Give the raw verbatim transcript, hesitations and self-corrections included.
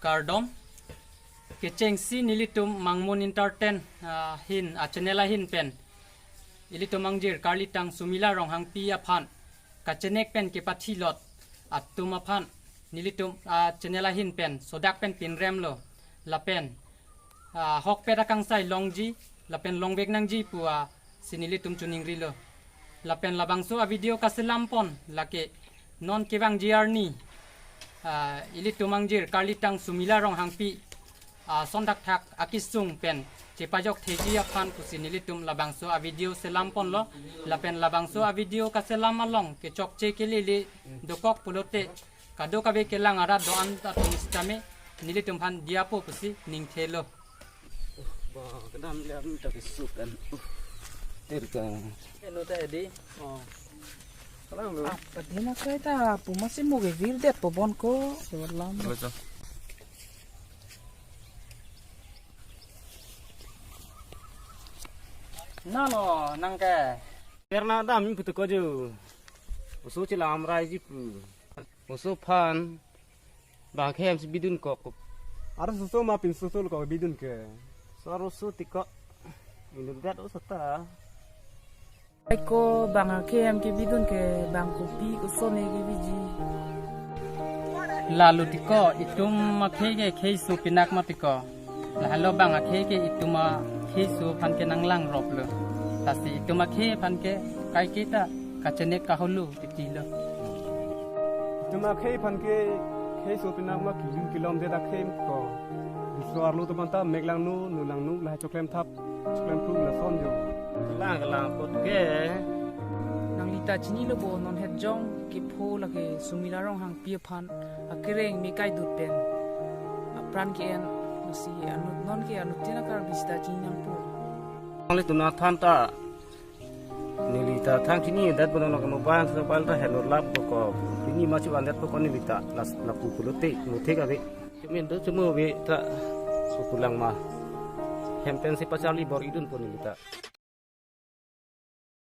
Kardom. Kechengsi nelitum Mangmun Entertain, ah, ahin, ah, channel ahin pen ilitum angjir karlitang Sumila Ronghangpi aphan kachenek pen kepathilot atum aphan nelitum, ah, channel ahin pen sodak pen pinremlo. Lapen, ah, ahokpet akangsai longji lapen longvek nangji pu, ah, si nelitum choningrilo. Lapen labangso a-video kaselam pon lake non kevangji arni, ah, ilitum angjir karlitang Sumila Ronghangpi, ah, ason thakthak akesung pen chepajok theji aphan pusi nelitum labangso a-video selam ponlo. Lapen labangso a-video kaselam along kechokche kelele dokok pulote kadokave kelang arat do-an atum sitame nelitum aphan diyapo pusi ningthelo. Ba, kedam lihat ni tapi sup kan. Uh, terka. Eno ta di. Oh. Salam lu. Ah, padina kai ta pu masih mau ke virdet po bon ko. Selamat lam. Betul. Nalo nangke. Perna dam putu ko ju. Oso chelam rai ji pu. Oso aphan bang akhe hem si bidun kok. Aro oso ma pinso sol kok bidun ke. So aro oso tiko bidun gat oso ta. Ai ko bang akhe hem kebidun ke bang kopi koson ne kebiji. Lalu tiko itum akhe ke khei so pinak ma tiko. Lahelo bang akhe ke itum akhei so aphan ke nanglang rop lo. Lasi itum akhe aphan ke kaiketa kachenek kaholo titilo. Itum akhei aphan ke khei so pinak ma kejun kelom det akhe ko. Diso arlo atum anta mek langno, nu langno, lahai choklem thap, choklem phu lason jo. Lang lang pot ke. Nangli ta chinilo bo non het jong kepho lake Sumila Ronghangpi aphan akereng me kaidut pen apran ke-en, lasi anut non ke anuttin a-Karbi sita chini nangpo. Nanglitum aphan ta neli ta thang chinidet bo, non mobile, mobile ta helo lap bo ko. Pini ma chuan det bo ko neli ta las lapu pulote, muthe kave. Chumen do chumo ave ta supulang ma. Hem pen si pacharli bor-idun po neli ta.